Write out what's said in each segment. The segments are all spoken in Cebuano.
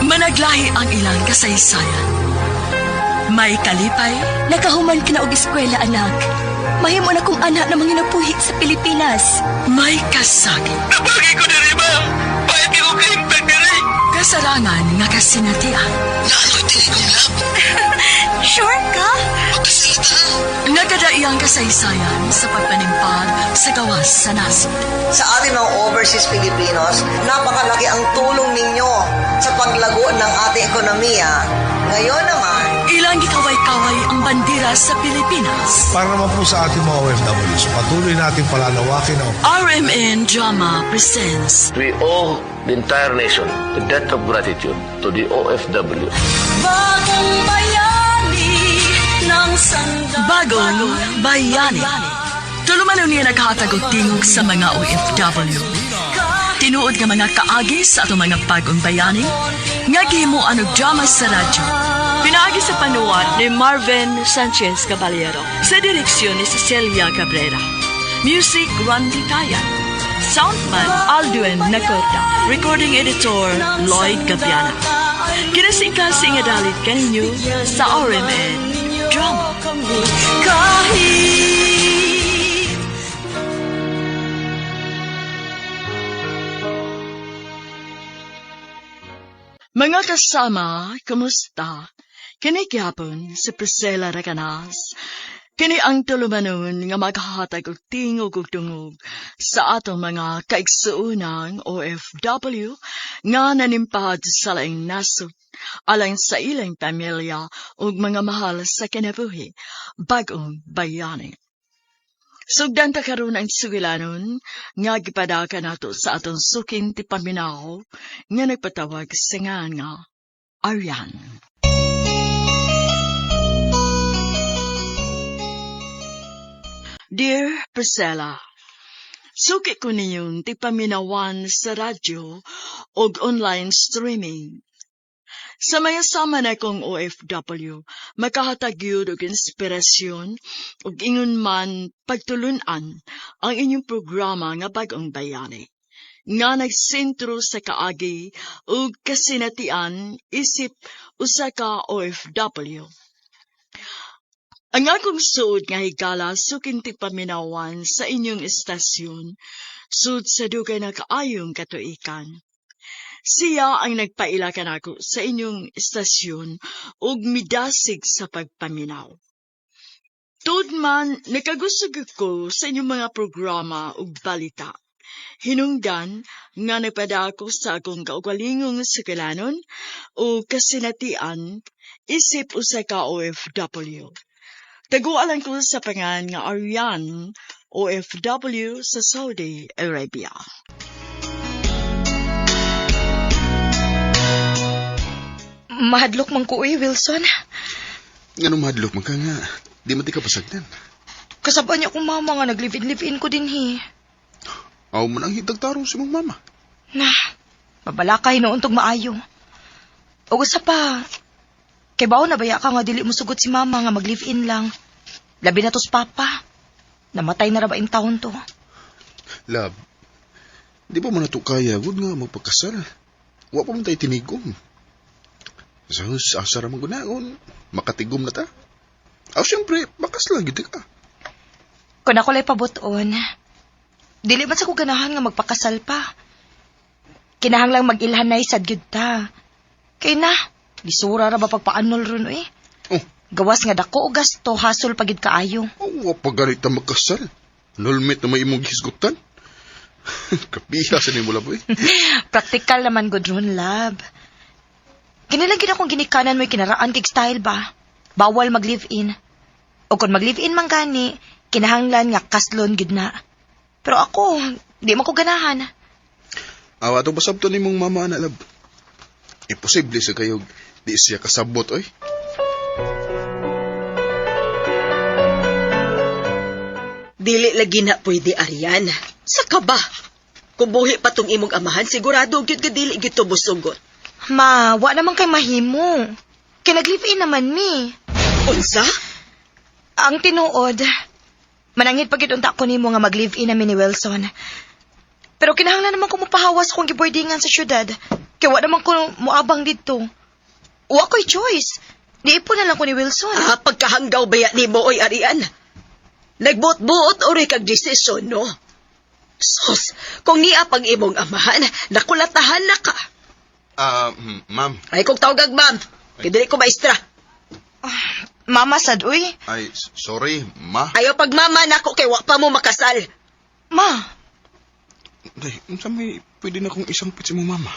Managlahi ang ilang kasaysayan. May kalipay, Nakahuman ka na og eskwela, anak. Mahimo na kong anak na manginabuhi sa Pilipinas. May kasakit. Nabagi ko na rin ba? Pahit ko kahimpag na rin. Kasarangan nga kasinatian. Naano'y tinigong lab. Sure ka? Magkasalita. Nagkadaiyang kasaysayan sa pagpanimpag sa gawas sa nasod. Sa ating mga overseas Filipinos, napakalaki ang tulong ninyo sa paglago ng ating ekonomiya. Ngayon naman, Ilang gikaway-kaway ang bandera sa Pilipinas. Para naman po sa ating mga OFWs, patuloy natin palalawakin ang RMN Drama presents We owe the entire nation a debt of gratitude to the OFW. Bagong Bayani ng Bagong Bayani. Tulumanon niya naghatag og tingog sa mga OFW. Tinuod nga mga kaagi sa atong mga bagong bayani nga gihimuan og drama sa radyo. Pinaagi sa panuwat ni Marvin Sanchez Caballero sa direksyon ni Cecilia Cabrera. Music Randy Tayan. Soundman Alduin Nacorda. Recording editor Lloyd Gabiana. Kinasingkasing nga dalit kaninyo sa RMN Drama. Kahit Mga kasama, kumusta? Kini gyapon si Priscilla Recanas. Kini ang tulumanon nga maghahatag og tingog ug dungog sa atong mga kaigsuonang OFW nga nanimpad sa laing nasod alang sa ilang pamilya ug mga mahal sa kinabuhi, bag-ong bayani. Sugdan ta karon ang sugilanon nga gipadaka nato sa atong suking ti paminaw nga nagpatawag sa nga nga Arian. Dear Priscilla, suki ko ninyong ti paminawan sa radyo og online streaming. Sa mayasama na kong OFW, makahatag yun og inspirasyon ug ingon man pagtulunan ang inyong programa nga Bagong Bayani nga nagsentro sa kaagi ug kasinatian isip usa ka OFW. Ang akong suod nga higala suking ti paminawan sa inyong istasyon, sud sa dugay na kaayong katuikan. Siya ang nagpaila kanako sa inyong istasyon ug midasig sa pagpaminaw. Tuod man, nakagusog ko sa inyong mga programa ug balita. Hinungdan nga nagpadako sa akong kaugalingong sugilanon o kasinatian isip usa ka OFW. Tagualan ko sa pangan nga Arian, OFW sa Saudi Arabia. Mahadlok man ko eh, Wilson. Nga mahadlok man ka nga. Di man ti ka pasagdan. Kasabaan niya akong mama nga nag-live-in-live-in ko din hi. Aw man ang hitag tarong si mong mama. Na, babala ka hinuon tog maayo. O usa pa, kay bawo na baya ka nga dili mo sugot si mama nga mag-live-in lang. Labi na tos papa. Namatay na ra ba in taon to? Love, di ba man nato kaya gud nga magpagkasal? Wa pa man tayo tinigom. Sus, asa ra man gunaon. Makatigom na ta. Aw, siyempre, bakas lang gyud ka. Kung ako lay pabuton, dili man sa ko ganahan nga magpakasal pa. Kinahanglang mag-ilhanay sad gyud ta. Kay na, lisura ra ba pagpaanol ron eh. Oh. Gawas nga dako og gasto, hasol pa gyud kaayo. Oh, wa pa ganit ta magkasal. Nulmit na may imong gihisgutan. Kapiha sa nimo labo eh. Praktikal naman gud ron, love. Kinilang gid akong ginikanan mo'y kinaraan kig style ba? Bawal mag-live-in. O kung mag-live-in man gani, kinahanglan nga kaslon gid na. Pero ako, di man ko ganahan. Awa to pasabto ni mong mama na love. Imposible sa kayo di siya kasabot oy. Dili lagi na pwede, Arian. Sa ka ba? Kung buhi pa tong imong amahan, sigurado gyud ka dili gyud to busugot. Ma, wa naman kay mahimo. Kay nag-live-in naman mi. Unsa? Ang tinuod, manangit pagid unta ko nimo nga mag-live-in nami ni Wilson. Pero kinahanglan naman ko mopahawas akong giboardingan sa syudad. Kay wa naman ko moabang didto. Wa ko'y choice. Niipon na lang ko ni Wilson. Ah, pagkahanggaw baya nimo oy Arian. Nagbuot-buot ori kag desisyon, no? Sus, kung niya pag imong amahan, nakulatahan na ka. Ah, ma'am. Ay kung tawgag ma'am, kay dili ko maestra. Mama sad uy. Ay, sorry, ma. Ayaw pagmama nako kay wa pa mo makasal. Ma, Day, unsa may pwede na kong isang pitsi mo, mama?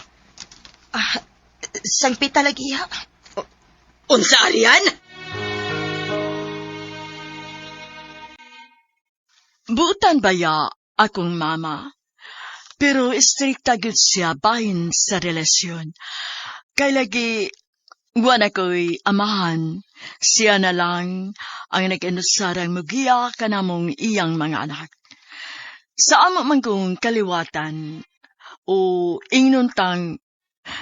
ah, sangpita lagi ha. Unsa Arian? Buutan baya akong mama? Pero istrikta gyud siya bahin sa relasyon. Kay lagi, wa na ko'y amahan. Siya na lang ang nag-inusarang mugiya kanamong iyang mga anak. Sa amo man kong kaliwatan o ingnon tang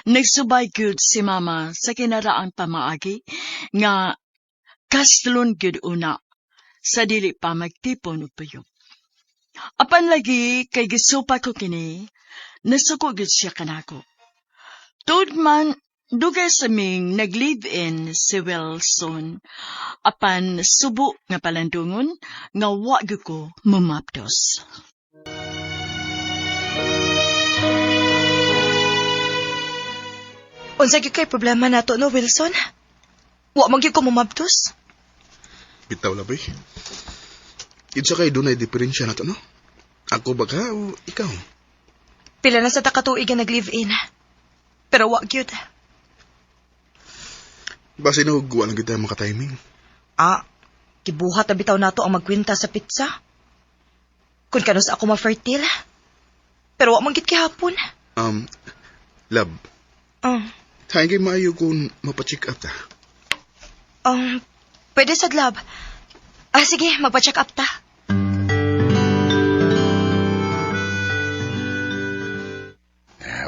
nagsubay gyud si mama sa kinaraang pamaagi nga kaslon gyud una sa dili pa magtipon og puyok. Apan lagi kay gisupa ko kini, nasuko gyud siya kanako. Tuod man dugay sa ming nag-live-in si Wilson. Apan subo nga palandungon nga wa gyud ko mumapdos. Unsa gyud kay problema nato no, Wilson? Wa man gyud ko mumabdos. Bitaw labi. Idsa kay dunay diferensya na to, no? Ako ba ka o ikaw? Pila na sa takatuig nga nag-live-in. Pero wa gyud. Base na huwag lang kita makatiming. Ah, gibuhat na bitaw nato ang magkwenta sa pizza. Kun kanus ako ma-fertile. Pero wa man gyud gihapon. Love, hain kay maayo kung mapacheck up ta. Pwede sa lab. Ah, sige, magpa-check up ta.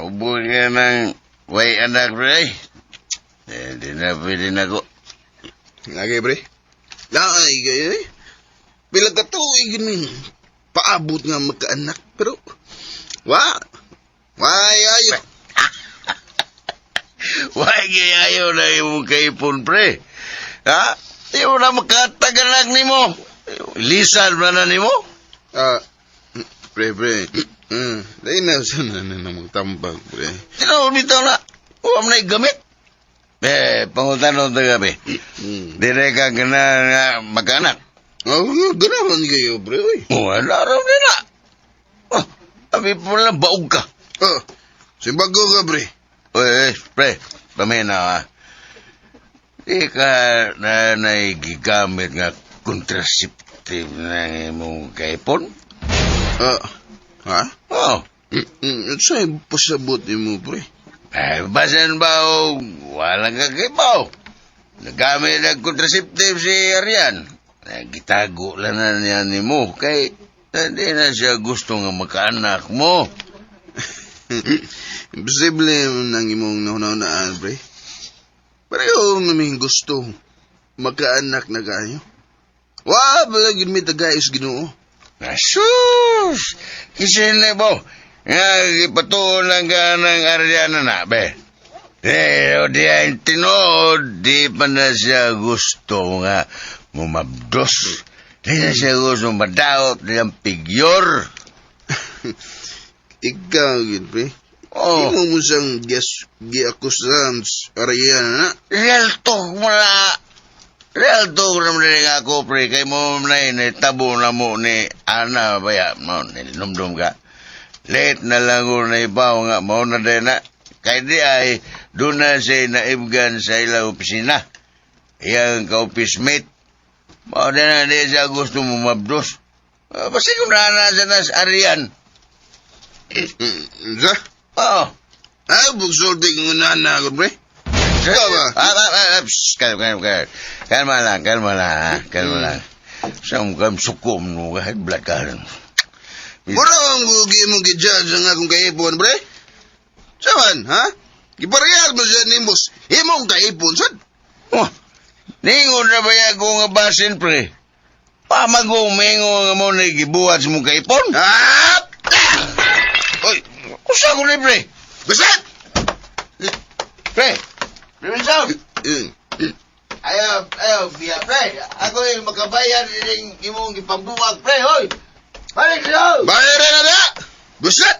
Ubo ka ng way anak, pre. Eh, di na pwede na ko. Lagi, bre. Laay kayo eh. Pila ka tuig ni paabot nga magkaanak pero wa wa ayo. Way ayaw na imong kaipon, pre. Ha? Di mo na makataganak nimo. Lisan ba na nimo? Ah, pre pre. Dai na sa na na magtambag pre. Tinuod bitaw na. Uwam na gamit. Eh, pangutanon ta gabi. Dire ka gana nga magkaanak. Oh, ganahan kayo pre oy. Oh, wala raw nila. Oh, abi po lang baog ka. Oh, simbago ka pre. Uy, eh, pre, pamina ha. Di ka na naigigamit nga contraceptive na imong kaipon? Ah, ha? Oh. Sa'y pasabot nimo pre? Eh, basan ba o walang kakibaw? Nagamit ang contraceptive si Arian. Eh, gitago lang na niya ni mo. Kay, hindi na siya gusto nga makaanak mo. Imposible nang imong naunaan, pre. Pareho naming gusto magkaanak na kayo. Wa ba gyud mi tagayos Ginoo. Asus! Kisin na mo. Nga, ipatuon lang ka ng Ariana na, be. Eh, o di ay tinuod, di pa na siya gusto nga mumabdos. Di na siya gusto madaot niyang pigyor. Ikaw gyud pre. Oh. Imo mo siyang gas giakusahan sa Ariana na. Real talk mo na. Real talk naman rin ako, pre. Kay mo na yun, eh, tabo na mo ni Ana, baya, mo, nilumdum ka. Late na lang ko na ibaw nga, mo na din na. Kay di ay, doon na siya naibgan sa ilang opisina. Iyang ka-office mate. Mao na na di siya gusto mo mabdos. Basta kung na siya na sa Arian. Sa? Oo. Ay, bugsulti ko na na ako, pre. Ikaw ba? Psst, kalma, kalma, kalma. Kalma lang, kalma lang, ha? Kalma lang. Sa mukha, sukom no, kahit blood ka rin. Mura ang gugi mo gi-judge ang akong kaipon, pre. Saman, ha? Giparehas mo siya ni Mos. Imong kaipon, sad. Oh, ningon na ba yan kung nga basin, pre? Pamagumingo nga mo na gibuhat sa mong kaipon? Ah! Oy, Usa ko ni, pre. Basit! Pre! Pre Wilson! Ayaw, ayaw, biya, pre. Ako yung makabayan rin imong ipambuwag, pre, hoy! Balik na! Bayaran na na! Buset!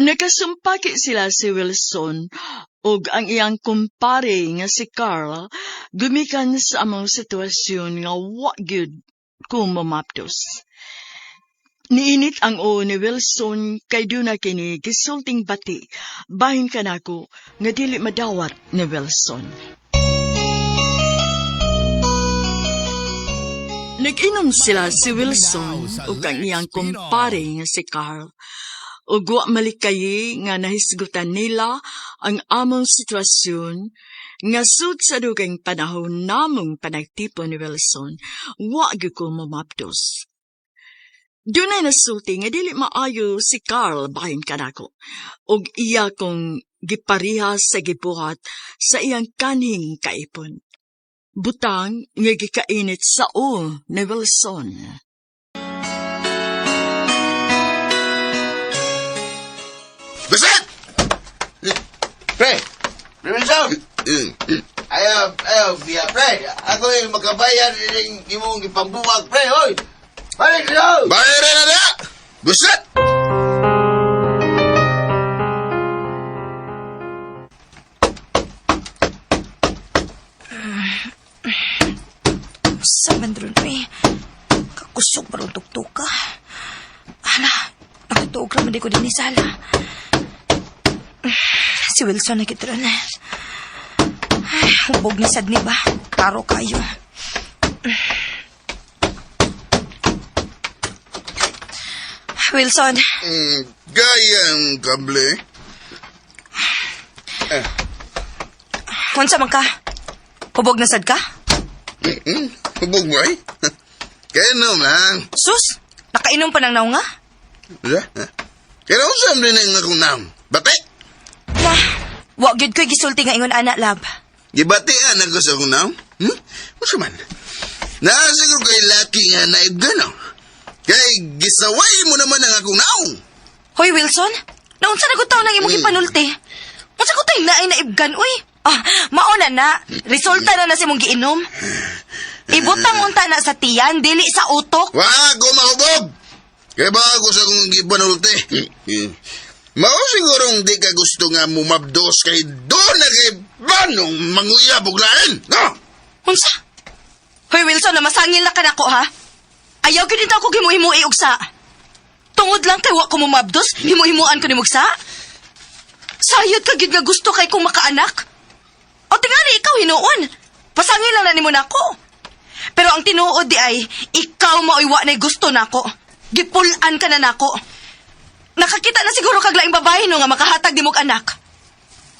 Nakasumpaki sila si Wilson ug ang iyang kumpare nga si Carl gumikan sa among sitwasyon nga wa gyud ko mamapdos. Niinit ang ulo ni Wilson kay duna kini gisulting bati bahin kanako nga dili madawat ni Wilson. Nag-inom sila si Wilson ug ang iyang kumpare nga si Carl. Ug wa malikayi nga nahisgutan nila ang among sitwasyon nga sud sa dugayng panahon namong panagtipon ni Wilson, wa gyud ko mamapdos. Dunay nasulti nga dili maayo si Carl bahin kanako ug iya kong gipariha sa gibuhat sa iyang kanhing kaipon. Butang nga gikainit sa ulo ni Wilson. Buset! Pre! Pre Wilson! Ayaw, ayaw, biya, pre. Ako yung makabayan rin imong ipambuwag, pre, hoy! Balik na! Bayaran na na! Buset! Sa man ron, eh. Kakusog ba ron tuktok ka? Hala, nakatuog raman di ko din sala. Si Wilson na kita ron. Ay, hubog ni sad ni ba? Klaro kayo. Wilson, Gayang kable. unsa man ka? Hubog na sad ka? Hubog mo ay? Kaya no lang. Sus, nakainom pa ng naunga? Sa? Kaya usam din ang akong naam. Bate! Na, wa gyud ko'y gisulti nga ingon ana, lab. Gibatian ako sa akong naam. Hmm? Unsa man? Naa siguro kay laki nga naibgano. Kay gisaway mo naman ang akong naong. Hoy, Wilson! Naunsa na ko taon ang imong gipanulti? Unsa ko tayo naay naibgan, uy? Ah, mauna na. Resulta na na sa imong giinom. Ibutang unta na sa tiyan, dili sa utok. Wa ko mahubog! Kay bago sa akong gipanulti. Mao sigurong di ka gusto nga mumabdos kay doon na kay banong manguyab og lain. No? Unsa? Hoy, Wilson, na masangil na ka nako, ha? Ayaw gyud ako gimuhimui og sa. Tungod lang kay wa ko mumabdos, himuhimuan ko nimo og sa. Sayod ka gyud nga gusto kay kong makaanak. O tingali ikaw hinuon. Pasangil lang na nimo nako. Pero ang tinuod di ay ikaw maoy wa nay gusto nako. Gipulan ka na nako. Nakakita na siguro kag laing babae no nga makahatag nimog anak.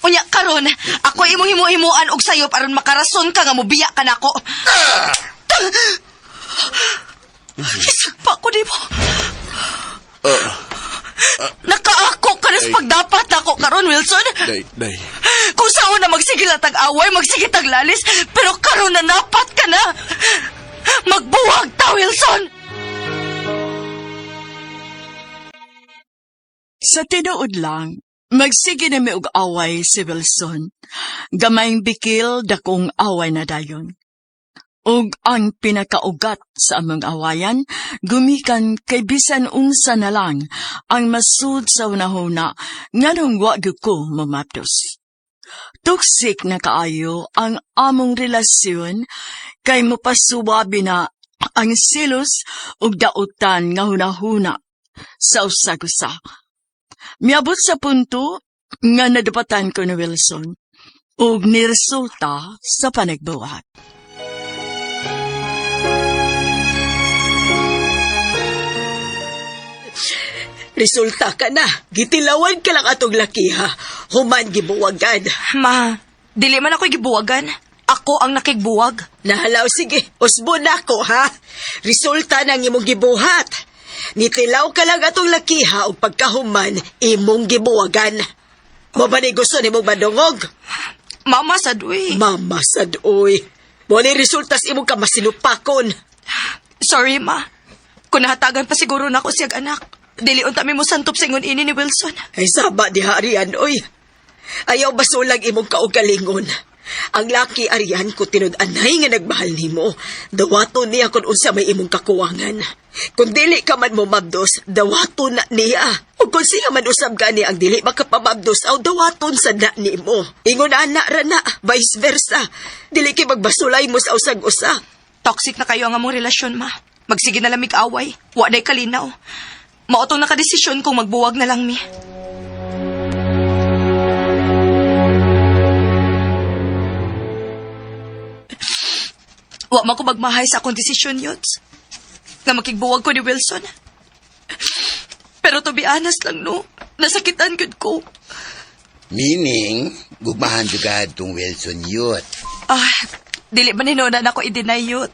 Unya karon, ako imong himuhimuan og sayop aron makarason ka nga mobiya ka nako. Isagpa ko di mo. Nakaako ka na sa pagdapat nako karon, Wilson. Day, day. Kung saan na magsigil ang tag-away, magsigil tag lalis, pero karon na napat ka na. Magbuwag ta, Wilson! Sa tinuod lang, magsige na mi og away si Wilson. Gamayng bikil dakong away na dayon. Ug ang pinakaugat sa among awayan, gumikan kay bisan unsa na lang ang masud sa unahuna nganong wa gyud ko mamapdos. Toxic na kaayo ang among relasyon kay mopasuwabi na ang selos ug dautan nga hunahuna sa usag-usa. Miabot sa punto nga nadapatan ko ni Wilson ug niresulta sa panagbuhat. Resulta ka na. Gitilawan ka lang atong laki, ha. Human gibuwagan. Ma, dili man ako'y gibuwagan. Ako ang nakigbuwag. Nahalaw, sige. Usbo na ko, ha? Resulta ng imong gibuhat. Nitilaw ka lang atong laki, ha, ug pagkahuman, imong gibuwagan. Mo ba ni gusto nimong madungog? Mama sa duwi. Mama sad, oy. Mo ni resulta sa imong kamasinupakon. Sorry, ma. Kung nahatagan pa siguro na ako siyag anak. Dili unta mi mosantop sa ingon ini ni Wilson. Ay saba diha Arian, oy. Ayaw basulag imong kaugalingon. Ang laki Arian ko tinud-anay nga nagmahal nimo. Dawaton niya kung unsa may imong kakuwangan. Kung dili ka man mo mabdos, dawaton na niya. O kung siya man usab gani ang dili makapamabdos, aw dawaton sa na nimo. Ingon ana ra na, vice versa. Dili kay magbasulay mo sa usag-usa. Toxic na kayo ang among relasyon, ma. Magsige na lamig away. Wa day kalinaw. Mao tong nakadesisyon kung magbuwag na lang mi. Wa man ko magmahay sa akong desisyon, Yots. Nga makigbuwag ko ni Wilson. Pero to be honest lang, no? Nasakitan gud ko. Meaning, gugmahan jud tong Wilson yut. Ah, dili man hinuon na ako i-deny, Yot.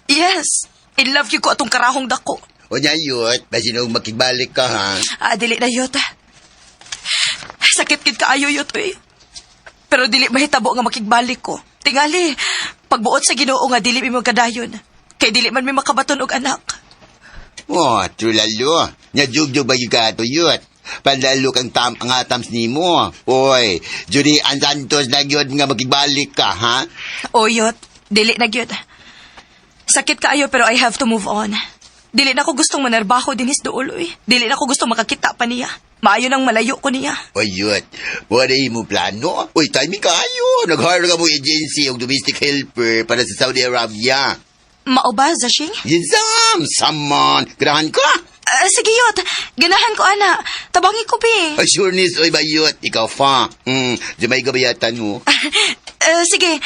Yes, in love gyud ko atong karahong dako. O niya yut, basin og makigbalik ka ha. Ah, dili na yot. Sakit gid kaayo yot oy. Pero dili mahitabo nga makigbalik ko. Tingali, pagbuot sa Ginoo nga dili mi magkadayon. Kay dili man mi makabaton og anak. Oh, true lalo. Nya jugjug ba gyud ka ato yut. Panlalo kang tam ang atams nimo. Oy, Judy Ann Santos na gyud nga makigbalik ka ha. O yot, dili na gyud. Sakit kaayo pero I have to move on. Dili na ko gustong manerbaho dinis duol oy. Dili na ko gustong makakita pa niya. Maayo nang malayo ko niya. Oy, yut. Wala mo plano. Oy, timing kaayo. Nag-hire ka mo agency og domestic helper para sa Saudi Arabia. Mao ba, Zashing? Yinzam, saman. Ganahan ka. Ah, sige yot, ganahan ko ana. Tabangi ko bi. Ay, sure nis, oy, bayot. Ikaw fa. Jamaica bayatan mo. Eh, sige,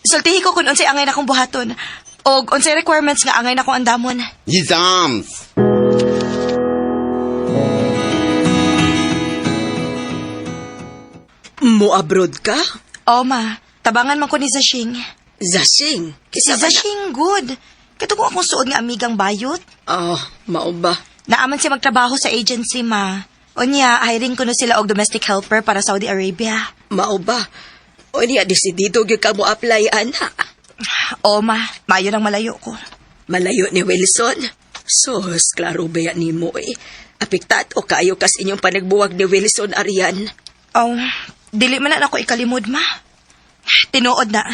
sultihi ko kung unsay angay na akong buhaton. Og unsay requirements nga angay na akong andamon. Yinzam. Mo abroad ka? O ma, tabangan man ko ni Zashing. Zashing. Si Kisa ba na- Zashing, good. Kato ko akong suod nga amigang bayot. Ah, mao ba? Naaman siya magtrabaho sa agency, ma. Unya, hiring ko no sila og domestic helper para Saudi Arabia. Mao ba? O niya, desidido gyud ka mo apply, ana. O ma, mayo nang malayo ko. Malayo ni Wilson. Sus, klaro ba yan nimo eh. Apiktat o kayo kas inyong panagbuwag ni Wilson, Arian. Oh, dili man na ako ikalimod, ma. Tinuod na.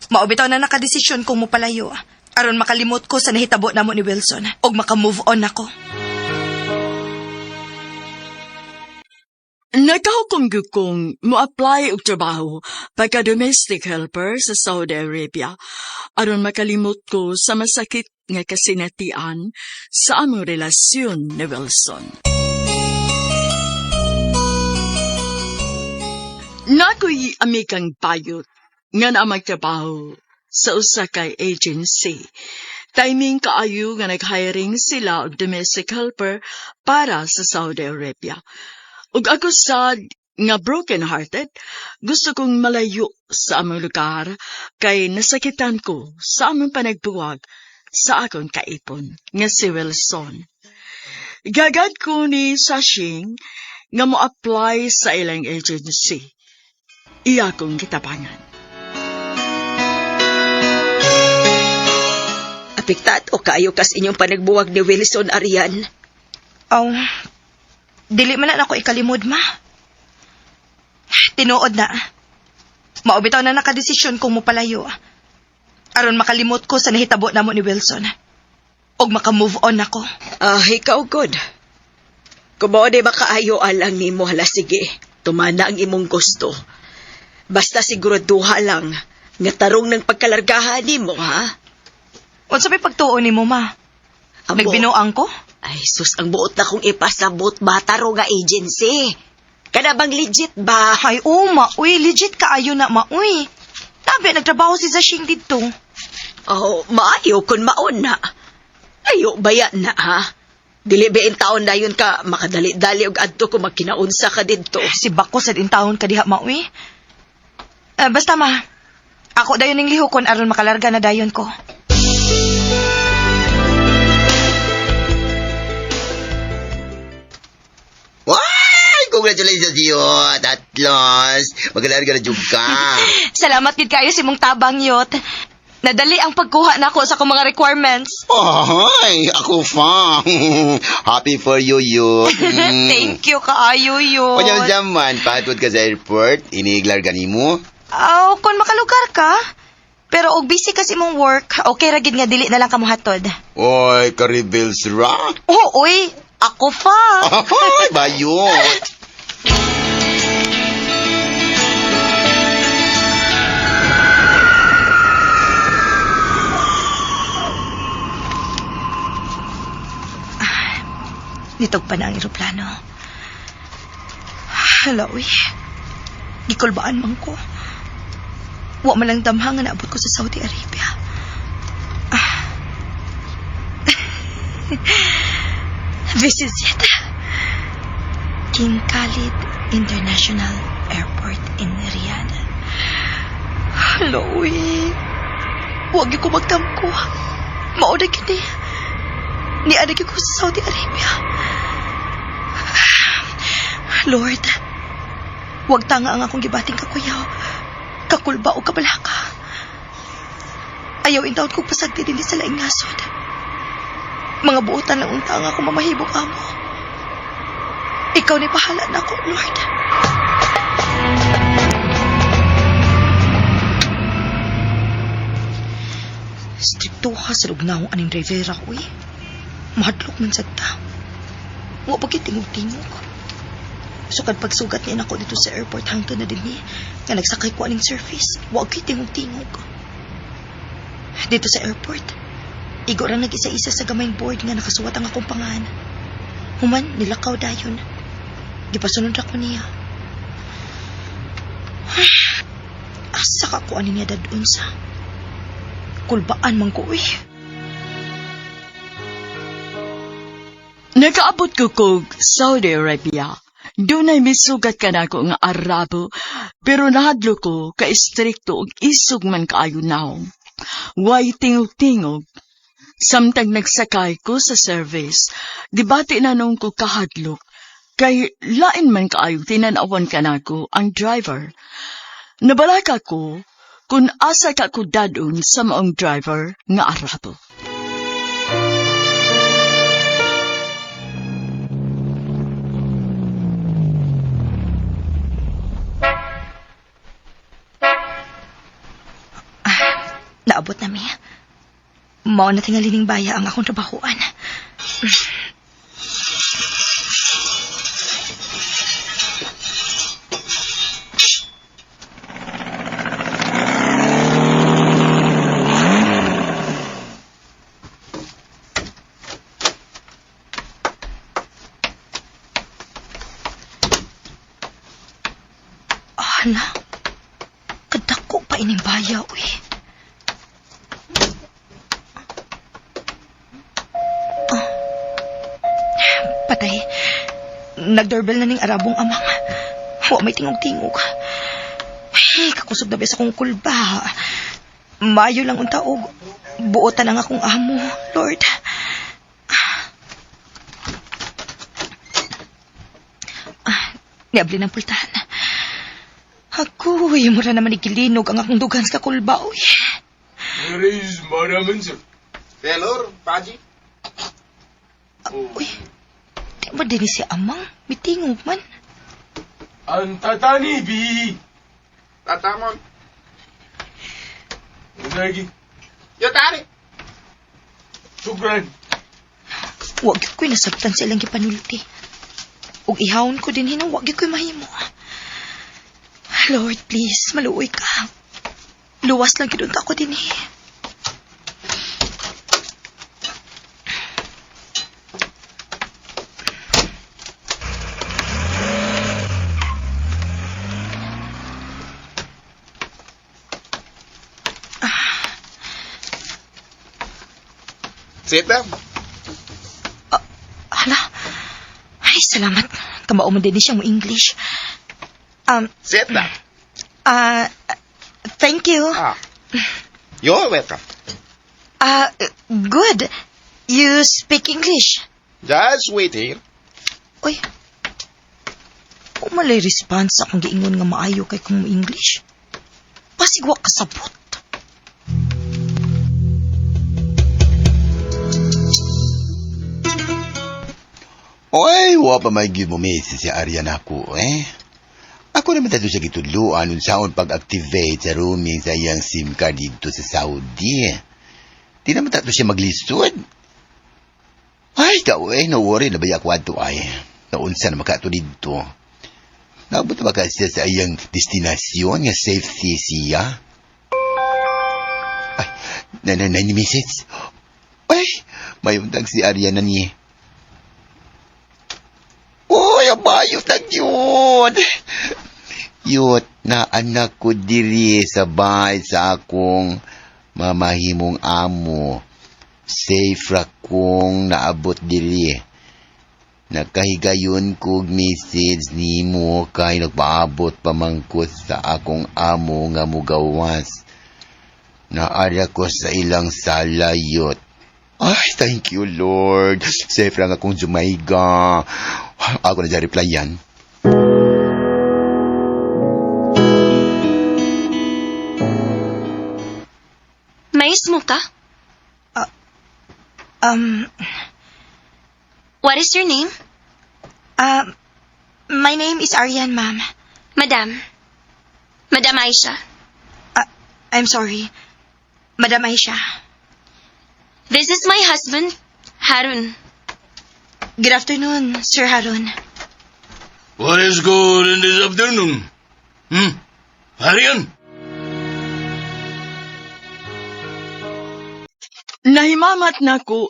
Maubitaw na nakadesisyon kung mopalayo. Aron makalimot ko sa nahitabo namo ni Wilson og maka-move on ako. Nakahukom gyud kong mo-apply og trabaho pagka domestic helper sa Saudi Arabia aron makalimot ko sa masakit nga kasinatian sa among relasyon ni Wilson. Nakoy amikang bayot nga naa magtrabaho sa usa ka agency. Timing kaayo nga nag-hiring sila og domestic helper para sa Saudi Arabia. Ug ako sad nga broken-hearted, gusto kong malayo sa among lugar kay nasakitan ko sa among panagbuwag sa akong kaipon nga si Wilson. Gagad ko ni Sashing nga mo-apply sa ilang agency. Iya kong gitabangan. Apiktat o kayo kas inyong panagbuwag ni Wilson, Arian. Oh, dili man na ako ikalimod, ma. Tinuod na. Maubitaw na nakadesisyon kung mopalayo. Aron makalimot ko sa nahitabo namo ni Wilson. Og maka-move on ako. Ah, ikaw good. Kung mao di makaayo alang nimo hala sige. Tumana ang imong gusto. Basta siguraduha lang nga tarong ng pagkalargahan nimo, ha? Unsa may pagtuo nimo, ma? Ang buot- Nagbinuang ko? Ay, sus, ang buot na kong ipasabot ba taro nga agency. Kana bang legit ba? Ay, oh, ma. Uy, legit kaayo na, ma. Uy. Tabi, nagtrabaho si Zashing dito. Oh, maayo kun maon na. Ayo baya na ha. Dili ba in taon na yun ka makadali-dali og adto kung magkinaunsa ka didto. Si Bako sa taon ka diha, ma. Uy. Eh, basta, ma. Ako dayon ning lihokon aron makalarga na dayon ko. Why? Congratulations yut. Atlos. Magalar ka na jud ka. Salamat gid kayo sa imong tabang yot. Nadali ang pagkuha nako sa akong mga requirements. Ay, ako fa. Happy for you, you. Thank you kaayo yun. Kanya jaman, pahatod ka sa airport, iniiglar ganimo. Aw, kung makalugar ka. Pero og busy kasi imong work, okay ra gid nga dili na lang ka mohatod. Oy, karibels ra. Oh, uy, ako fa. Ay, bayot. Nitog pa na ang eroplano. Hala, uy. Gikulbaan man ko. Wa man lang damha nga naabot ko sa Saudi Arabia. Ah. This is it. King Khalid International Airport in Riyadh. Hala, uy. Huwag ko magtamko. Mao na gyud ni. Niana gyud ko sa Saudi Arabia. Lord, wag tanga ang akong gibating kakuyaw. Kakulba o kabalaka. Ayaw intawon kong pasagdi dinhi sa laing nasod. Mga buotan lang unta ang akong mamahibok amo. Ikaw ni bahala na ako, Lord. Strikto ka sa lugnaw aning drivera, uy. Mahadlok man sad ta. Wa pa gyud tingog-tingog. Sukad pagsugat niya nako dito sa airport hangtod na dinhi nga nagsakay ko aning surface. Wa gyud tingog-tingog. Dito sa airport, igo ra nag-isa-isa sa gamayng board nga nakasuwat ang akong pangan. Human, nilakaw dayon. Gipasunod ra ko niya. Asa ka ko ani niya dadun sa? Kulbaan man ko, uy. Nakaabot ko kog Saudi Arabia. Dunay misugat ka nako nga Arabo, pero nahadlo ko ka istrikto og isog man kaayo naong. Way tingog-tingog. Samtang nagsakay ko sa service, dibati na nung ko kahadlok, kay lain man kaayo tinanawan ka nako ang driver. Nabalaka ko kung asa ka ko dadon sa maong driver nga Arabo. Naabot na mi. Mao na tingali ning baya ang akong trabahoan. Hala, kadako pa ining baya, uy. Patay. Nagdoorbell na ning Arabong amang. Wa may tingog-tingog. Ay, kakusog na ba sa akong kulba. Mayo lang unta og buotan ang akong amo, Lord. Ah, niabli ng pultahan. Agoy, mura naman igilinog ang akong dugan sa kulba, uy. Where is Madam Ansel? Taylor, Paji. Uy, di ba din si amang? May tingog man. Antatani bi. Tatamon. Lagi. Yotari. Shukran. Wag gyud ko'y nasabtan sa ilang gipanulti. Ug ihawon ko din hinang wag gyud ko'y mahimo. Lord, please, maluoy ka. Luwas lang gyud unta ko dinhi. Sit down. Hala. Ay, salamat. Kamao man din siya mo English. Sit down. Thank you. Ah. You're welcome. Good. You speak English. Just wait here. Uy. Umalay response akong giingon nga maayo kay kung English. Pasig wa kasabot. Oy, wa pa may gyud mo message si Aryan ako eh. Ako naman tato siya gitudloan unsaon pag-activate sa roaming sa iyang SIM card dito sa Saudi. Di naman tato siya maglisod. Ay, tao eh, no worry na ba ako adto ay. Naunsa na makato dito. Naabot na ba ka siya sa iyang destinasyon nga safety siya? Ay, na na na ni message. Ay, mayuntag si Aryan na niya. Uy, abayo tag yun. Yut na anak ko diri sa bahay sa akong mamahimong amo. Safe ra kong naabot diri. Nakahigayon kog message nimo kay nagpaabot pa man ko sa akong amo nga mugawas. Naara ko sa ilang salayot. Ay, thank you, Lord. Safe lang akong jumayga. Ako na dyan replyan. Mais mo ka? What is your name? My name is Arian, ma'am. Madam. Madam Aisha. I'm sorry. Madam Aisha. This is my husband, Harun. Good afternoon, Sir Harun. What is good in this afternoon? Hmm? Aryan? Nahimamat nako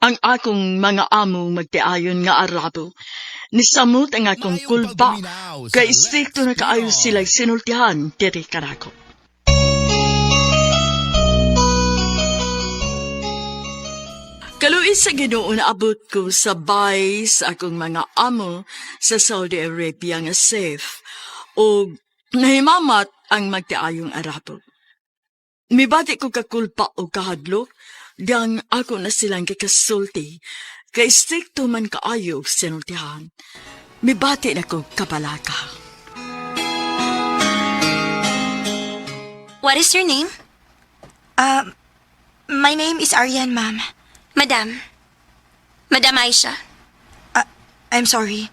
ang akong mga amo magtiayon nga Arabo. Nisamot ang akong kulpa kay istrikto na kaayo sila sinultihan diri kanako. Kaluoy sa Ginoo naabot ko sa bay sa akong mga amo sa Saudi Arabia nga safe ug nahimamat ang magtiayong Arabo. Mibati ko kakulpa o kahadlok, diyang ako na silang kikasulti, kay strikto man kaayo og sinultihan. Mibati na ko kabalaka. What is your name? My name is Arian, ma'am. Madam. Madam Aisha. I'm sorry.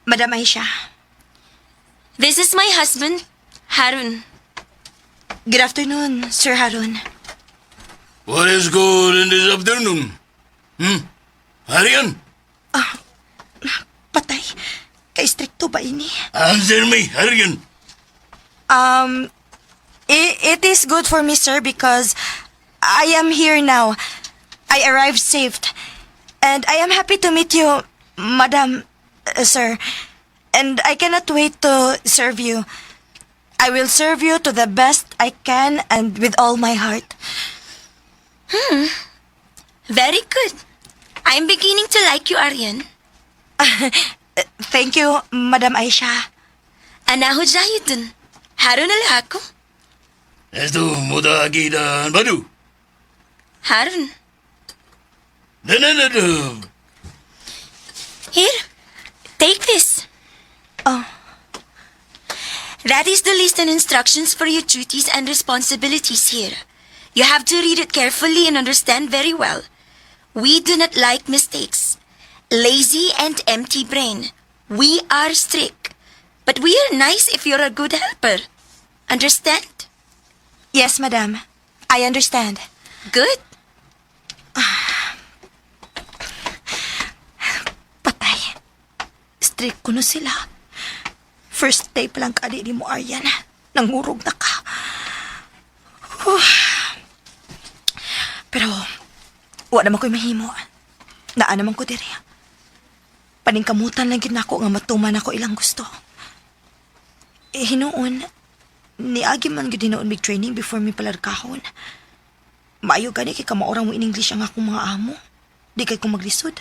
Madam Aisha. This is my husband, Harun. Good afternoon, Sir Harun. What is good in this afternoon? Hmm? Aryan? Patay. Ka-stricto ba ini? Answer me, Aryan. It is good for me, sir, because I am here now. I arrived safe. And I am happy to meet you, madam, sir. And I cannot wait to serve you. I will serve you to the best I can and with all my heart. Very good. I'm beginning to like you, Aryan. Thank you, Madam Aisha. Anaho jahidun. Harun alako. Esto muda gidan badu. Harun. Na na na na. Here, take this. Oh. That is the list and instructions for your duties and responsibilities here. You have to read it carefully and understand very well. We do not like mistakes. Lazy and empty brain. We are strict. But we are nice if you're a good helper. Understand? Yes, madam. I understand. Good. Patay. Strict kuno sila. First day pa lang kaali ni mo, Aryan. Nangurog na ka. Whew. Pero, wa naman ko'y mahimo. Naa naman ko diri. Paningkamutan lang gid nako nga matuman ako ilang gusto. Eh, hinuon, niagi man gid hinuon mig training before mi palargahon. Maayo gani kay kamaorang mo in English ang akong mga amo. Di kay ko maglisod.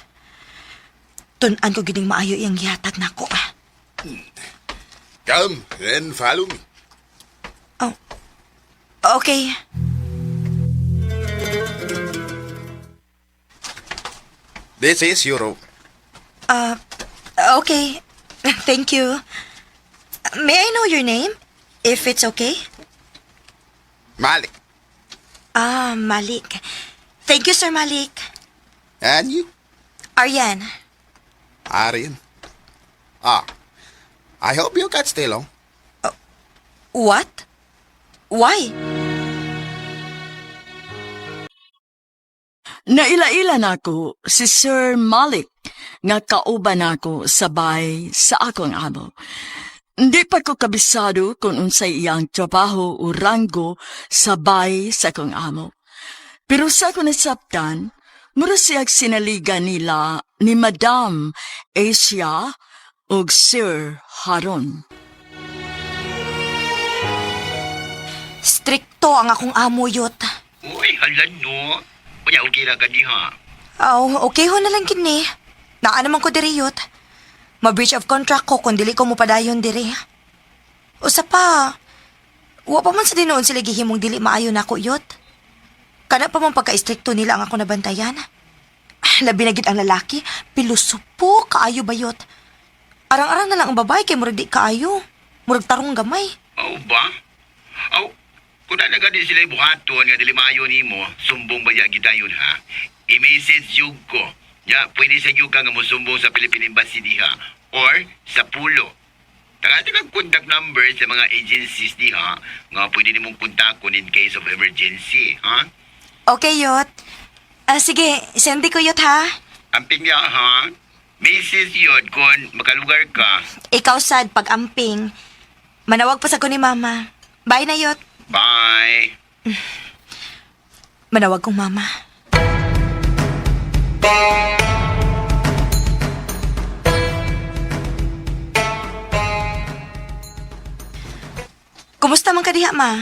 Tun-an ko gining maayo iyang gihatag nako. Come and follow me. Oh. Okay. This is your room. Okay. Thank you. May I know your name? If it's okay? Malik. Ah, Malik. Thank you, Sir Malik. And you? Aryan. Arian. Ah, I hope you can stay long. What? Why? Naila-ila nako si Sir Malik nga kauban nako sa bay sa akong amo. Hindi pa ko kabisado kung unsay iyang trabaho o ranggo sa bay sa akong amo. Pero sa ako nasabtan, mura siyag sinaligan nila ni Madam Asia ug Sir Haron. Strikto ang akong amo, yot. Uy, halan no. Unya, okay ra ka diha. Aw, okay ho na lang kini. Naa naman ko diri, yot. Ma-breach of contract ko kung dili ko mopadayon diri. Usa pa, wa pa man sa dinoon sila gihimong dili maayo nako, yot. Kana pa man pagka-strikto nila ang ako nabantayan. Ah, labi na gid ang lalaki, pilusupo kaayo bayot. Arang-arang na lang ang babae kay murag di kaayo. Murag tarong gamay. Aw ba? Aw, kung na gani sila buhaton nga dili maayo nimo, sumbong ba gidayon ha? I-message yug ko. Ya, pwede sa yug ka nga mosumbong sa Philippine Embassy diha or sa Pulo. Taga kag contact number sa mga agencies diha nga pwede nimong kontakon in case of emergency, ha? Okay, yot. Ah, sige, sendi ko yot ha. Amping niya, ha? Mrs. Yod, kung makalugar ka. Ikaw sad pag-amping. Manawag pa sa ko ni mama. Bye na yot. Bye! Manawag kong mama. Kumusta man ka diha, ma?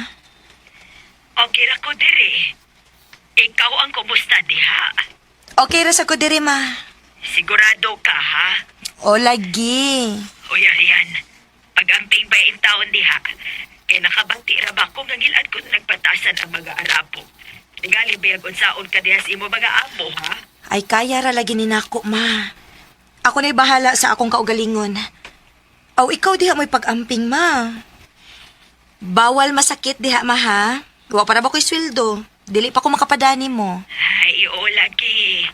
Okay ra ko diri. Ikaw ang kumusta diha. Okay ra sa ko diri, ma. Sigurado ka ha? O lagi. Uy, Arian, pag-amping ba in taon diha, kay nakabati ra ba ko nga gilad ko nagpatasan ang mga Arabo. Tingali bayag unsaon ka diha sa imo mga amo, ha? Ay kaya ra lagi ni nako, ma. Ako na'y bahala sa akong kaugalingon. Aw, ikaw diha mo'y pag-amping, ma. Bawal masakit diha, ma, ha? Wa pa ra ba ko'y sweldo? Dili pa ko makapadani mo. Ay, oo lagi.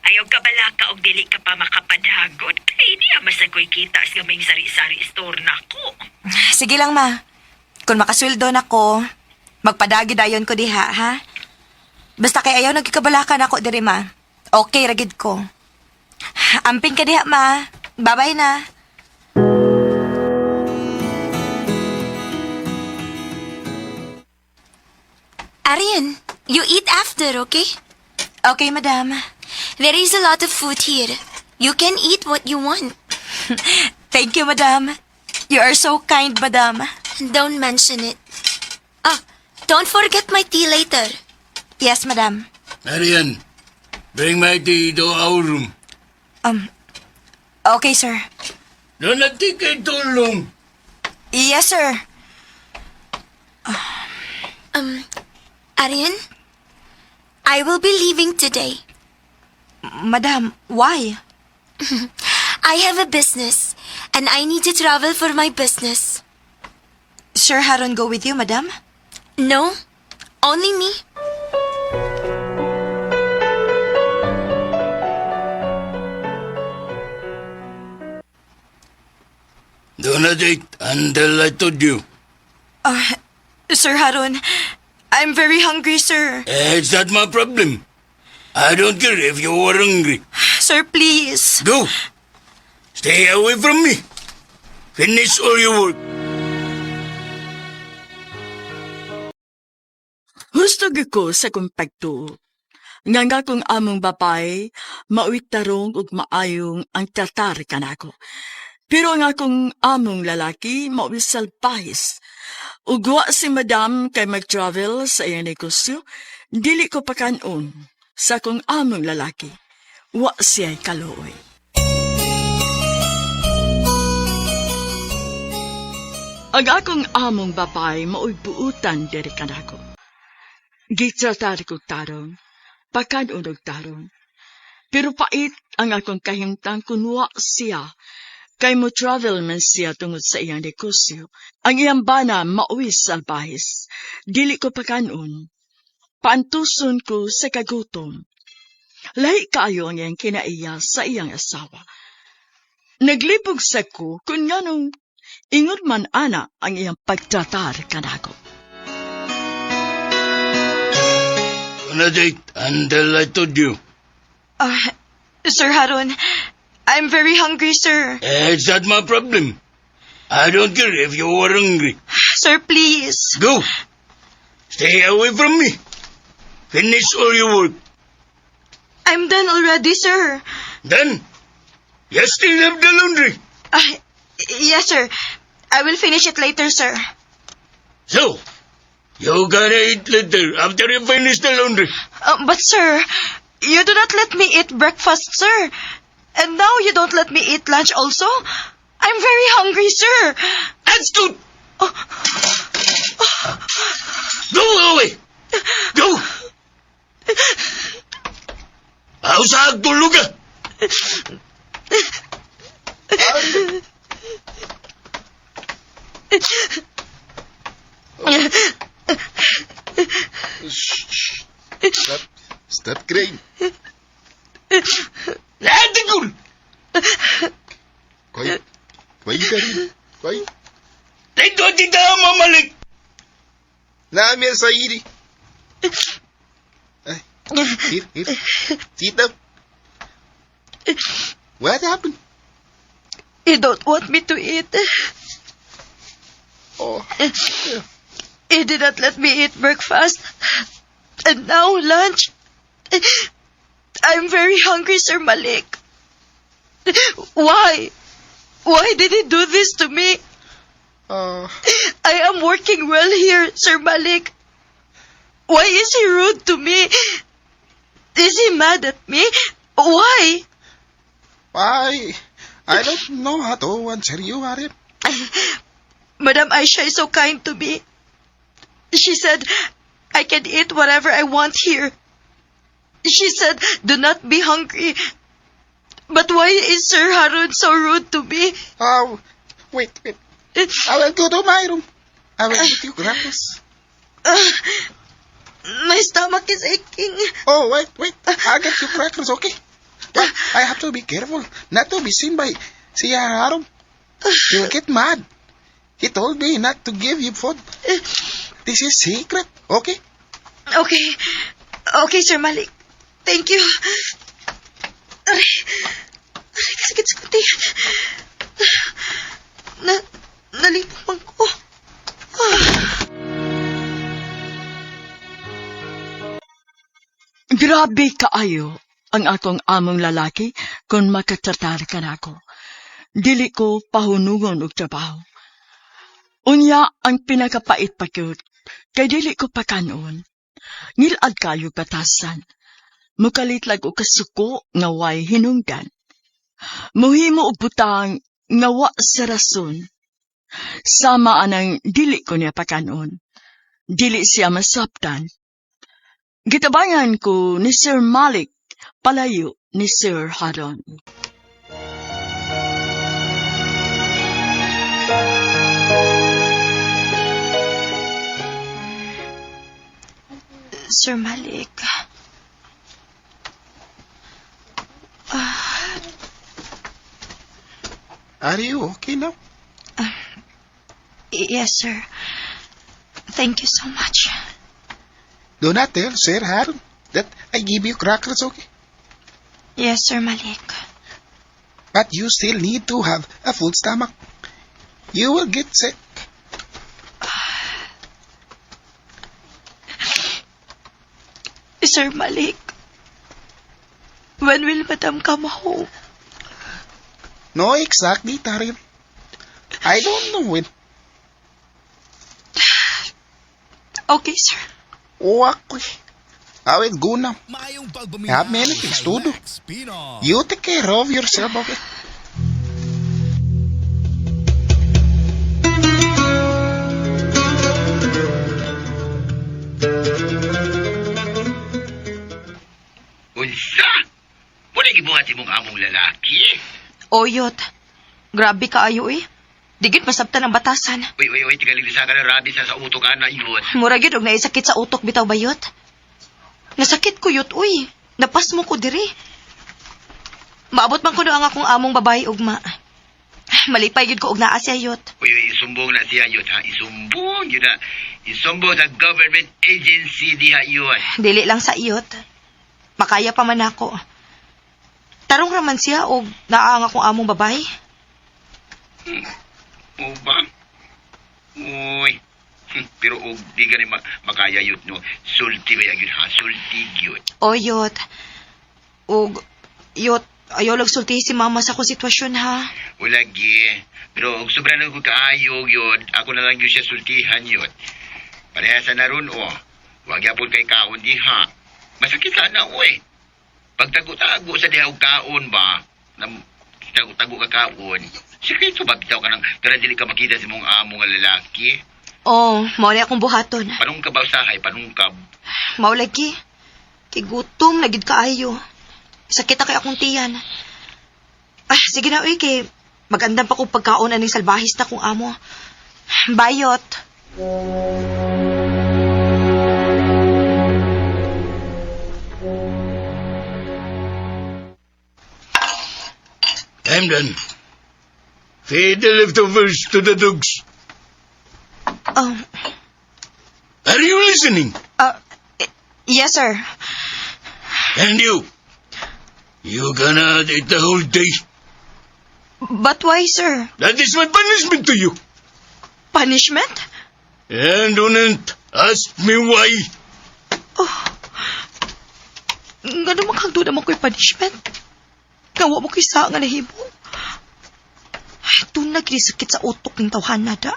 Ayaw ka balaka og dili ka pa makapadagot. Kay niya masagoy kita sa gamay sari-sari store nako. Sige lang, ma. Kung makasweldo na ko, magpadagi dayon ko diha, ha? Basta kay ayaw nagkikabalakan ako diri, ma. Okay, ragid ko. Amping ka diha, ma. Bye-bye na. Arian, you eat after, okay? Okay, madam. There is a lot of food here. You can eat what you want. Thank you, madam. You are so kind, madam. Don't mention it. Ah, don't forget my tea later. Yes, madam. Arian, bring my tea to our room. Okay, sir. Do not take it too long. Yes, sir. Arian, I will be leaving today. Madam, why? I have a business, and I need to travel for my business. Sir Haron go with you, madam? No, only me. Do not eat until I told you. Sir Harun, I'm very hungry, sir. It's not my problem. I don't care if you were hungry. Sir, please. Go. Stay away from me. Finish all your work. Husto gyud ko sa kong pagtuo. Nga nga kong among babae, mauit tarong ug maayong ang tratar kanako. Pero ang akong among lalaki, mauwi salpahis. Ug wa si madam kay mag-travel sa iyang negosyo, dili ko pakanon sa akong among lalaki. Wa siya'y kaluoy. Ang akong among babae mao'y buutan diri kanako. Gitratar ko tarong, pakanon og tarong. Pero pait ang akong kahimtang kun wa siya. Kay mo travel man siya tungod sa iyang negosyo. Ang iyang bana mauwi sa albahis. Dili ko pakanon. Paantuson ko sa kagutom. Lahi kaayo ang iyang kinaiya sa iyang asawa. Naglibog sa ko kung nganong ingon man ana ang iyang pagtratar kanako. Benedict, until I told you. Sir Harun, I'm very hungry, sir. It's not my problem. I don't care if you were hungry. Sir, please. Go. Stay away from me. Finish all your work. I'm done already, sir. Then, you still have the laundry. Yes, sir. I will finish it later, sir. So, you gotta eat later after you finish the laundry. But, sir, you do not let me eat breakfast, sir. And now you don't let me eat lunch also? I'm very hungry, sir. That's good. Go away. Go. Usag tulog ka. Shh, shh. Stop. Stop crying. Lahat. Quiet. Quiet ka rin. Quiet. Dito tita mamalik. Nami sa iri. Ay, here, here. Sit up. What happened? You don't want me to eat. Oh, You did not let me eat breakfast. And now lunch. I'm very hungry, Sir Malik. Why? Why did he do this to me? I am working well here, Sir Malik. Why is he rude to me? Is he mad at me? Why? I don't know how to answer you, Ariel. Madam Aisha is so kind to me. She said I can eat whatever I want here. She said, do not be hungry. But why is Sir Harun so rude to me? Oh, wait, wait. I will go to my room. I will get you crackers. My stomach is aching. Oh, wait, wait. I'll get you crackers, okay? But I have to be careful not to be seen by Sir Harun. He'll get mad. He told me not to give you food. This is secret, okay? Okay. Okay, Sir Malik. Thank you. Aray. Aray, kasakit sa kuti. Nalipong man ko. Ah. Grabe kaayo ang akong among lalaki kung makatratar kanako. Dili ko pahunungon og trabaho. Unya ang pinakapait pa gyud, kay dili ko pakanon. Ngilad kayo batasan. Mukalit lag og kasuko nga way hinungdan. Muhimo og butang nga wa sa rason. Sama anang dili ko niya pakanon. Dili siya masabtan. Gitabangan ko ni Sir Malik palayo ni Sir Haron. Sir Malik. Are you okay now? Yes, sir. Thank you so much. Do not tell Sir Harun that I give you crackers, okay? Yes, Sir Malik. But you still need to have a full stomach. You will get sick. Sir Malik, when will Madam come home? No, exactly, Taryn. I don't know when. Okay, sir. Oh, ako eh. I will go now. I have many things to do. You take care of yourself, okay? Unsa? Wala gibuhat imong among lalaki. Oyot. Grabe kaayo eh. Di gyud masabtan ang batasan. Uy, uy, uy, tingaling sa ka na rabi sa utok ana yun. Mura gyud og naisakit sa utok bitaw bayot. Nasakit ko yot uy. Napasmo ko diri. Maabot man kuno ang akong among babae ugma. Malipay gyud ko og naa siya yot. Uy, uy, isumbong na siya yun, ha? Isumbong yun na. Isumbong sa government agency diha yun. Dili lang sa iyot. Makaya pa man ako. Tarong raman siya og naa ang akong among babae. O ba? Uy. Pero og di gani makaya yun, no? Sulti ba yun, ha? Sulti yun. O yot. Og yot, ayaw lang sultihi si mama sa akong sitwasyon ha. Wala gi. Pero og sobra na ko kaayog yun, ako na lang yun siya sultihan yun. Pareha sa naroon, o. Wag yapon kay kaon diha. Masakit sana, oy. Pagtago-tago sa diha og kaon ba? Nam, tago-tago ka kaon. Sikreto ba bitaw ka nang tara dili ka makita sa mong amo nga lalaki? Oh, mao na akong buhaton. Panungkab ba usahay? Panungkab. Mao lagi. Kay gutom na gid kaayo. Sakit na kay akong tiyan. Ah, sige na uy kay magandang pa kong pagkaon aning salbahis na kong amo. Bayot. I'm done. Feed the leftovers to the dogs. Are you listening? Yes, sir. And you? You gonna eat the whole day? But why, sir? That is my punishment to you. Punishment? And don't ask me why. Ngano man kang naman ko'y punishment? Gawa mo ko'y sa nga nahimo. Ay, tunag sakit sa utok ng tawhana da.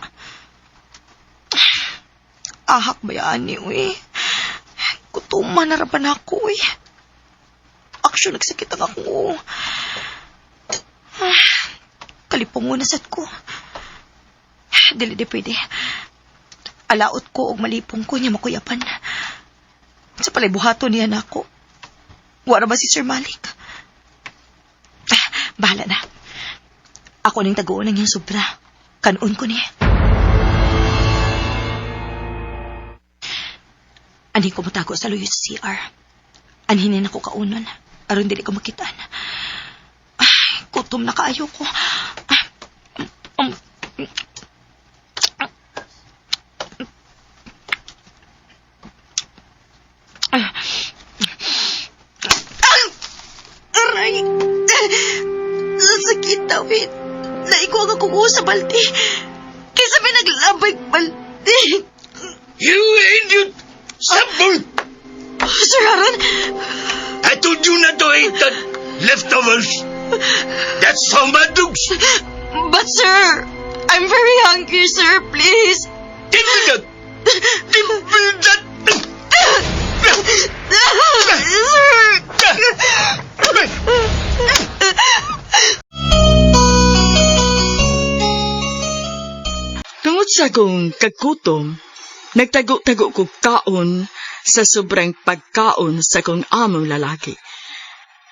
Ahak ba yan ni, uy? Kutuman na raban ako, uy. Aksyon, nagsakit ang ako. Ah, kalipungo na sad ko. Dili di pwede. Alaot ko og malipong ko niya makuyapan. Sa palay buhaton niya nako. Wala ba si Sir Malik? Ah, bahala na. Ako ning taguon ang iyang sobra. Kanon ko niya. Ani ko matago sa luyo sa CR. Anhinin ako kaunon. Aron dili ko makitaan. Ay, gutom na kaayo ko. Ah, um, ah. Ah! Aray! Sakit tawid. Naikuha ka kukuha sa balde. Kaysa may naglabay balde. You idiot! Simple! Sir Aaron, I told you not to eat that leftovers. That's for my dogs. But sir, I'm very hungry, sir. Please. Give me that. Give me that. Sir! Tungod sa akong kagutom, nagtago-tago ko kaon sa sobrang pagkaon sa akong among lalaki.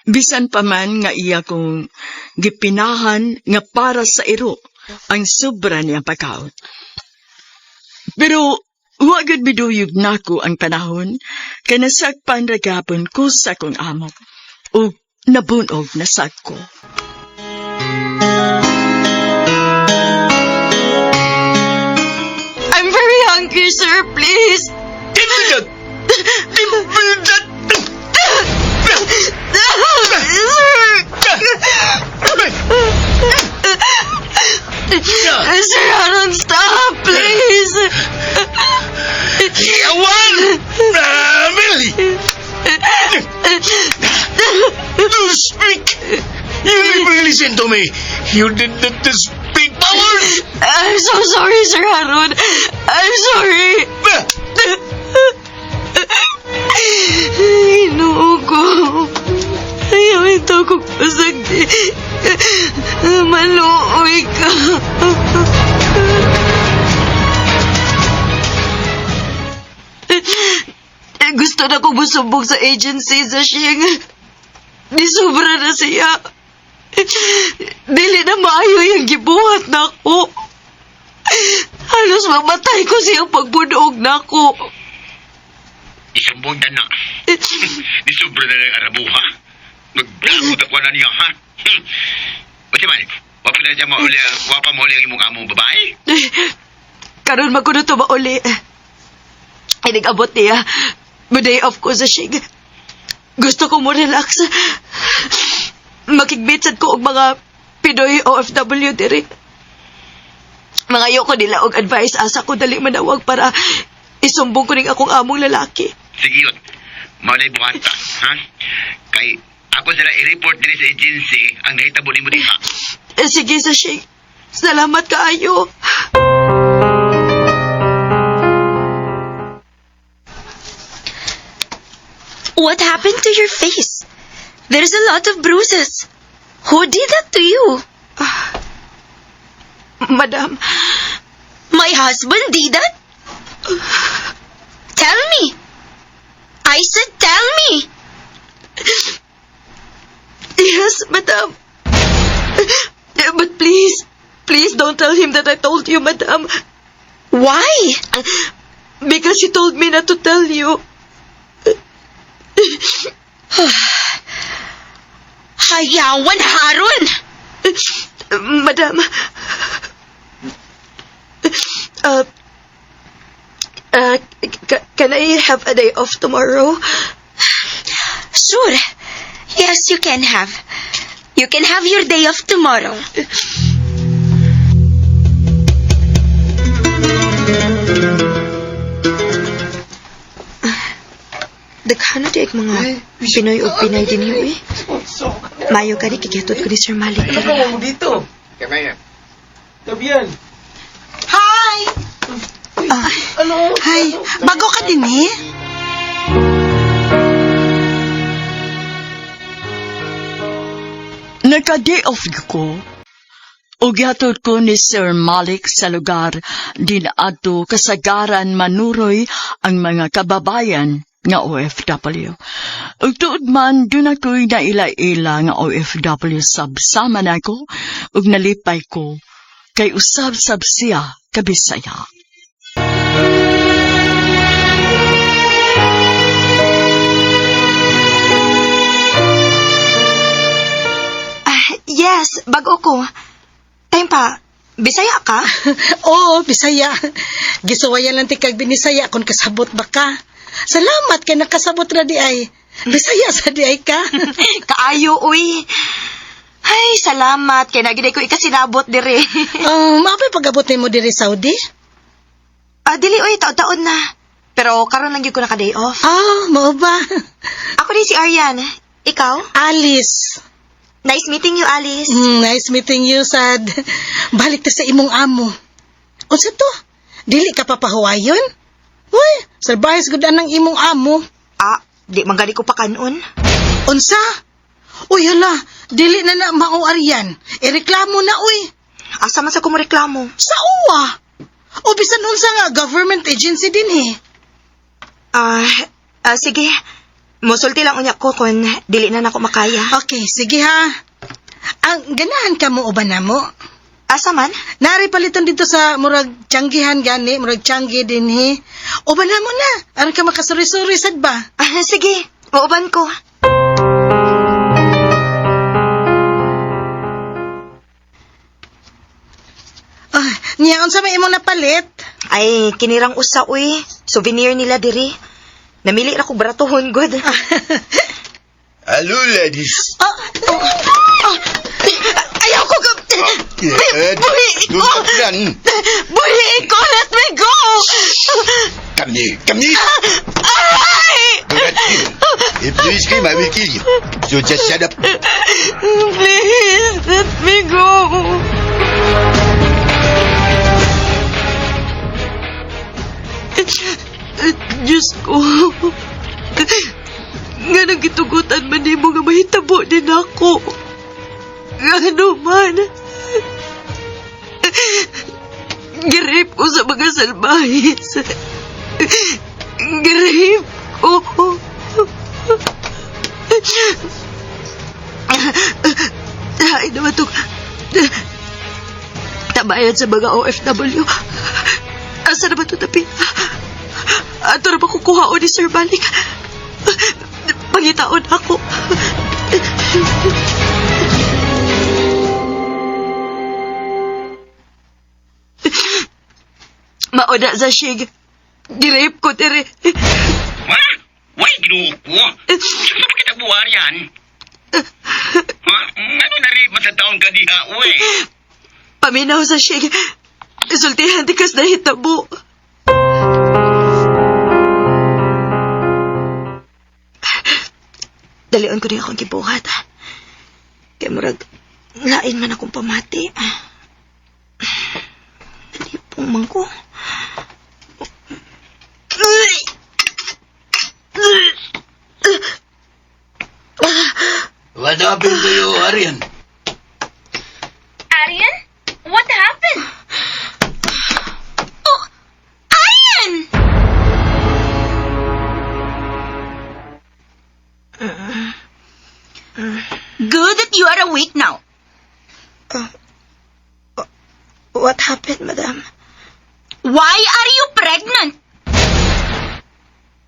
Bisan pa man nga iya kong gipinahan nga para sa iro ang sobra niyang pagkaon. Pero wa gud biduyog nako ang panahon kay nasakpan ra gapon ko sa akong amo ug nabunog na sad ko. I'm very hungry, sir. Please. Give me that. Give me that. Sir! Sir Aaron, stop, please. Yawan! Family! You speak! You never listen to me! You did not speak powers! I'm so sorry, Sir Aaron. I'm sorry. Ginoo ko. Ayaw ito kong pasagdi. Maluoy ka. Gusto na kong musumbong sa agency sa Shing. Di sobra na siya. Dili na maayo yung gibuhat na ako. Halos mamatay ko siyang pagbunog na ako. Isumbong na na. Di sobra na lang arabuha. Magdamot ako na niya, ha? Pati man, Wa pa na siya mauli, wa pa mauli ang imong among babae. Karon man ko na to mauli. Ay, nag-abot niya. Mo-day off ko sa shig. Gusto ko mo relax. Makigbitsad ko og mga Pinoy OFW diri. Mga ko nila og advice asa ko dali manawag para isumbong ko ning akong among lalaki. Sige yun. Mao na buhata, ha? Kay ako sila i-report dinhi sa agency ang nahitabo nimo diha. Eh, sige sa shig. Salamat kaayo. What happened to your face? There's a lot of bruises. Who did that to you? Madam, My husband did that? Tell me. I said tell me. Yes, madam. But please, please don't tell him that I told you, madam. Why? Because he told me not to tell you. Hayawan, Harun! Madam. Can I have a day off tomorrow? Sure. Yes, you can have. You can have your day off tomorrow. Daghan na di ay mga Pinoy o Pinay din yun eh. Mayo ka rin, kikiyatod ko ni Sir Malik. Hi! Hi! Bago ka din eh? Nagka-day off ko. Ug gihatod ko ni Sir Malik sa lugar din adto kasagaran manuroy ang mga kababayan nga OFW. Ug tuod man dun ako'y naila-ila nga OFW sabsama nako ug nalipay ko kay usab-sab siya kabisaya. Ah, yes, bago ko. Time pa, Bisaya ka? Oo, Bisaya. Gisuwayan lang ti kag binisaya kung kasabot ba ka. Salamat kay nakasabot ra di ay. Bisaya sa di ay ka. Kaayo, uy. Ay, salamat. Kay nagiday ko ikasinabot dire. Maapay pag-abot nimo diri Saudi? Ah, dili, uy, taon-taon na. Pero karon lang gyud ko naka-day off. Ah, mao ba? Ako din si Arian. Ikaw? Alice. Nice meeting you, Alice. Nice meeting you, Sad. Balik ta sa imong amo. Unsa to? Dili ka papahuwayon? Uy, surprise gud anang imong amo. Ah, di man gani ko pa kanon. Unsa? Uy, hala, dili na na mao Arian. Ireklamo na uy. Asa man sa kumureklamo? Sa uwa. O bisan unsa nga government agency din eh. Ah, ah, sige. Musulti lang unya ko kung dili na nako makaya. Okay, sige ha. Ang ganahan ka mo uban namo? Asa man? Nari paliton dito sa murag tiyanggihan gani, murag tiyanggi din he. Uban namo na. Aron ka makasuri-suri sad ba? Ah, sige, muuban ko. Ah, niya unsa may imong napalit? Ay, kinirang usa uy. Souvenir nila diri. Namili ra ko baratuhon gud. Hello, ladies. Ah, oh, ah, ayaw ko ka. Eh, Buhi ko. don't run. Buhi ko, let me go. Come here, come here. Ay! Do not kill. If you scream, I will kill you. So just shut up. Please, let me go. Diyos ko. Nga nang gitugutan man nimo nga mahitabo din ako. Nga ano man. Girip ko sa mga salbahis. Girip ko. Ay, naman itong tabayan sa mga OFW. Asa na ba ito tapi? Ato na ba kukuha o ni Sir Malik? Pangitaon ako. Mauna sa Shig. Girape ko diri. Ha? Way, Ginoo ko. Sino ba kita buhar yan? Ha? Ano na rin sa taon ka diha, uy? Paminaw sa Shig. Isultihan di kas nahitabo. Dalion ko rin akong gibuhat. Kaya murag, lain man akong pamati. Nalipong man ko. What happened to you, Arian? Arian? What happened? Oh, Arian! Good that you are awake now. What happened, madam? Why are you pregnant?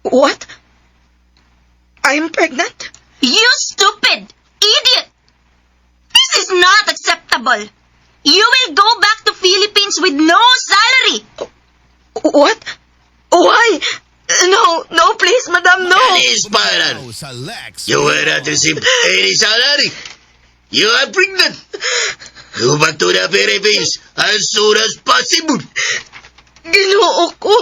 What? I'm pregnant? You stupid idiot! This is not acceptable. You will go back to Philippines with no salary. What? Why? No, no, please, madam, no. That is Byron. You will not receive any salary. You are pregnant. Go back to the Philippines as soon as possible. Ginoo ko.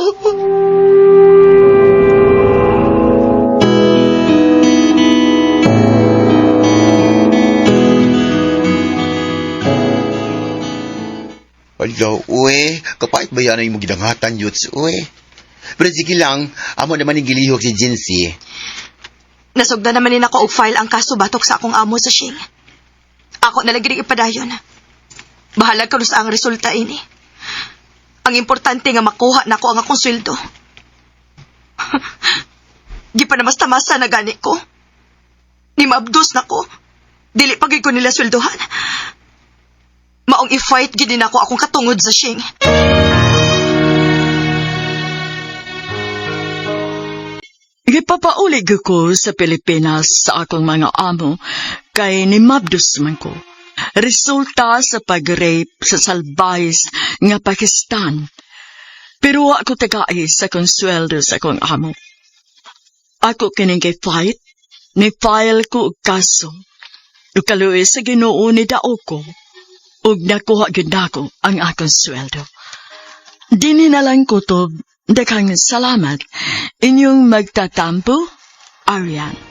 Hala, uwe, kapait ba yan ang imong gidangatan, Yuts, uwe? Pero sige lang, amo naman yung gilihok si Jincy. Nasugda naman ni nako og file ang kaso batok sa akong amo sa Shing. Ako na lang gid ipadayon. Bahala ka sa ang resulta ini. Ang importante nga makuha nako ang akong sweldo. Di pa na mas tamasa na gani ko. Ni maabdos na ko. Dili pa gyud ko nila sweldohan. Maong i-fight gid nako akong katungod sa Shing. Gipapaulig ko sa Pilipinas sa akong mga amo kay nimabdos man ko. Resulta sa pag-rape sa salbayes nga Pakistan. Pero wa ko tagai sa akong sweldo sa akong amo. Ako kining kay fight, ni file ko og kaso. Ug kaluoy sa Ginoo ni dao ko, ug nakuha gyud nako ang akong sweldo. Dini na lang kutob, daghang salamat. Inyong magtatampo, Arian.